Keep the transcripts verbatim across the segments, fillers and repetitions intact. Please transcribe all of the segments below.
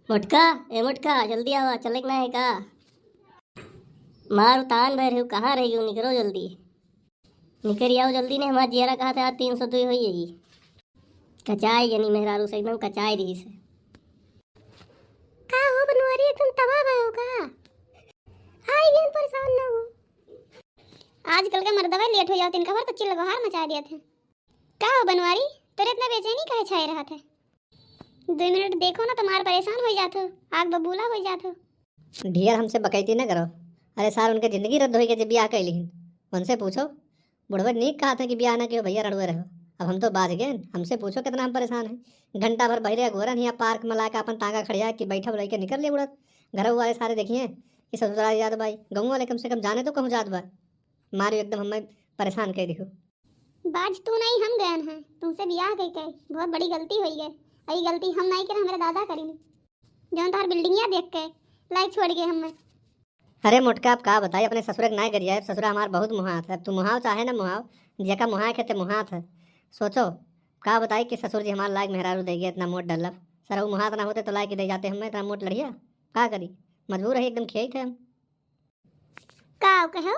मोटका, ए मोटका, जल्दी आवा, चले के ना है का? मार उतान भर हो, कहाँ रह गयो? निकरो जल्दी, निकरी आओ जल्दी ने, हमार जियरा कहा था आज तीन सौ दुई होई है। कचाई जनी मेहरारू से, एकदम कचाई रही से। का हो बनवारी, एकदम तबाह भयो का? आई बिन परेशान ना हो। आजकल के मर्दवा लेट हो जाओ, इनका भर तो चिल्ला बहार मचा दिया थे। का हो बनवारी, तोरे इतना बेचैनी काहे छाए रहा थे? दो मिनट देखो ना, तुम्हार परेशान हो जात हो, आग बबूला हो जात हो। ढियर हमसे बकैती न करो। अरे सार, उनके जिंदगी रद्द होई के जे बियाह कैली हिन। उनसे पूछो, बुढ़वे नीक कहा था कि बियाह ना कियो भैया, रड़ुए रहो। अब हम तो बाज गए, हमसे पूछो कितना हम परेशान हैं। घंटा भर बहिरे अगोरन हिया पार्क में लाके अपन तांगा खड़िया कि बैठा बुलाई के निकल ले उड़त। घर वाले सारे देखिए कि ससुराल जात बाई, गाँव वाले कम से कम जाने तो कहूँ जात बा। मारियो एकदम हमें परेशान कह दियो। बाज तू नहीं, हम गयन हैं, तुमसे बियाह कई के बहुत बड़ी गलती होई गए। और ये गलती हम नहीं करे, हमारे दादा करी, जौन तोहर बिल्डिंगिया देख के लाइक छोड़ गए हमें। अरे मोटका, अब का बताई, अपने ससुरे के नाय गरिया है, ससुरा हमार बहुत मुहात है। अब तू मुहाव चाहे ना मुहाव, जेका मुहाए के ते मुहात है। सोचो, का बताई कि ससुर जी हमार लायक मेहरारू दे गए, इतना मोट डल्लफ। सरऊ मुहात ना होते तो लायक दे जाते हमें इतना मोट लड़िया। का करी, मजबूर है, एकदम खियाई थे हम। का कहो?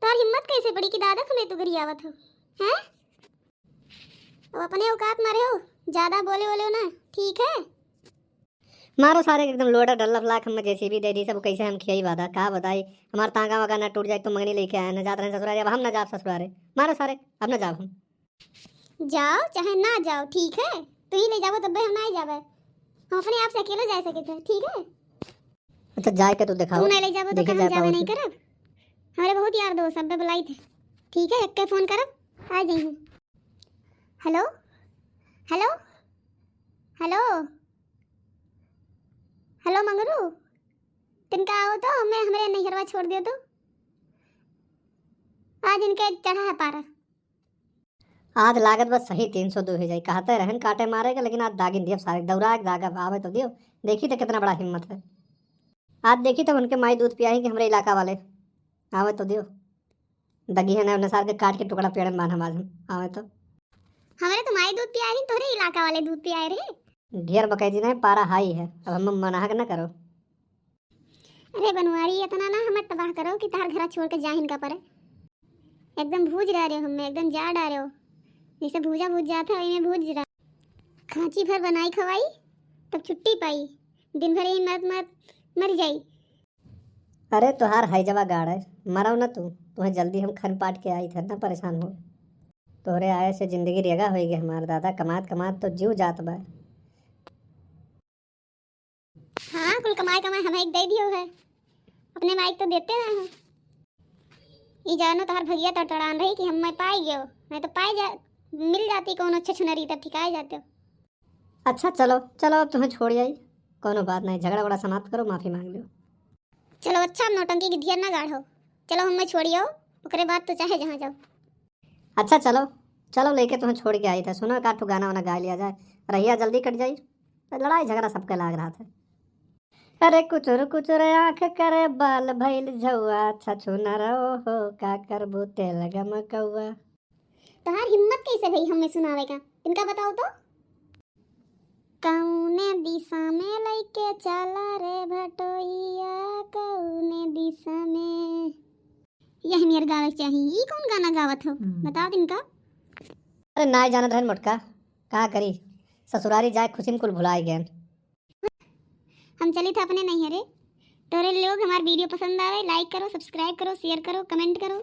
तार हिम्मत कैसे पड़ी कि दादा खमे तू गरियावत हो, हैं? अब अपने औकात में रहो, ज्यादा बोले बोले हो ना, ठीक है? मारो सारे के एकदम लोडर डल्लफ लाख हमें जेसीबी दे दी सब, कैसे हम खियाई वादा, का बताई, हमार तांगा वागा ना टूट जाए तो मंगनी लेके आए ना जात रहे ससुरारे, अब हम ना जाब ससुरारे, मारो सारे, अब ना जाब हम। जाओ चाहे ना जाओ, ठीक है, तू ही ले जाबो तब्बे हम ना ही जाबे, हम अपने आप से अकेले जा सके थे, ठीक है? अच्छा जाए के तू दिखाओ, तू ना ले जाबो तो देखी का हम जाए जाबे पाओ नहीं तो। करब? हमारे बहुत यार दोस्त सब बुलाई थे, ठीक है, एक के फोन करब, आ जाइए। हेलो, हेलो, हेलो, हेलो मंगरू, तिनका आओ तो, हमें हमरे नैहरवा छोड़ दियो तो। आज इनके चढ़ा है पारा। आज लागत बस सही तीन सौ दो हो जाई। कहते रहन काटे मारे के, लेकिन आज दागिन दियब सारे, दौड़ा के दागब, आवे तो दियो। देखी तो कितना बड़ा हिम्मत है। आज देखी तो उनके माई दूध पियाही कि हमरे इलाका वाले आवे तो दियो। दगी है ना, उन्हें सार के काट के टुकड़ा पेड़ में बांधब आज हम, आवे तो। हमरे तो माई दूध पियाही, तोहरे इलाका वाले दूध पियाए रहे। ढेर बकैती नहीं, पारा हाई है, अब हम मनाहक न करो। अरे बनवारी, इतना ना हमें तबाह करो कि तार घरा छोड़ के जाहिन का परे। एकदम भूज रह रहे हो हमें, एकदम जा डारे हो, जैसे भूजा भूज जाता है, वही में भूज रहा। खांची भर बनाई खवाई, तब छुट्टी पाई, दिन भर यही मरत मरत मर जाई। अरे तोहार हैजवा गाड़ है, मरव न तू, तुहें जल्दी हम खन पाट के आई थे, ना परेशान हो। तोहरे आए से जिंदगी रेगा होई गई हमार दादा, कमात कमात तो जीव जात बा। हाँ, कुल कमाई कमाई हमें एक दे दियो है, अपने माइक तो देते ना हैं। ई जानो तोहर भगिया तड़तड़ान रही कि हम मैं पाई गयो, नहीं तो पाई जा, मिल जाती कौन अच्छा छुनरी तब ठिकाए जाते हो। अच्छा चलो, चलो अब तुम्हें छोड़ आई, कोनो बात नहीं, झगड़ा वगड़ा समाप्त करो, माफी मांग लो। चलो अच्छा, अब नौटंकी की धियर ना गाढ़ो, चलो हम मैं छोड़ियो, ओकरे बाद तो चाहे जहाँ जाओ। अच्छा चलो, चलो लेके तुम्हें छोड़ के आई था, सुनो एक आध ठो गाना वाना गा लिया जाए, रहिया जल्दी कट जाई, लड़ाई झगड़ा सबके लाग रहा था। अरे कुचुर कुचुर आँख करे बाल भइल झौआ, छछुनर हो का करबू तेल गमकौआ। तोहार हिम्मत कैसे भई हमें सुनावे का? इनका बताओ तो। कौने दिशा में लइके चला रे भटोइया, कौने दिशा में? यही मेर गावे के चाही। ई कौन गाना गावत हो? हम्म। बताओ इनका। अरे नाय जानत रहन मोटका, का करी, ससुरारी जाए खुशी में कुल भुलाए गए। हम चली था अपने नैहरे। तोरे लोग हमार वीडियो पसंद आवे, लाइक करो, सब्सक्राइब करो, शेयर करो, कमेंट करो।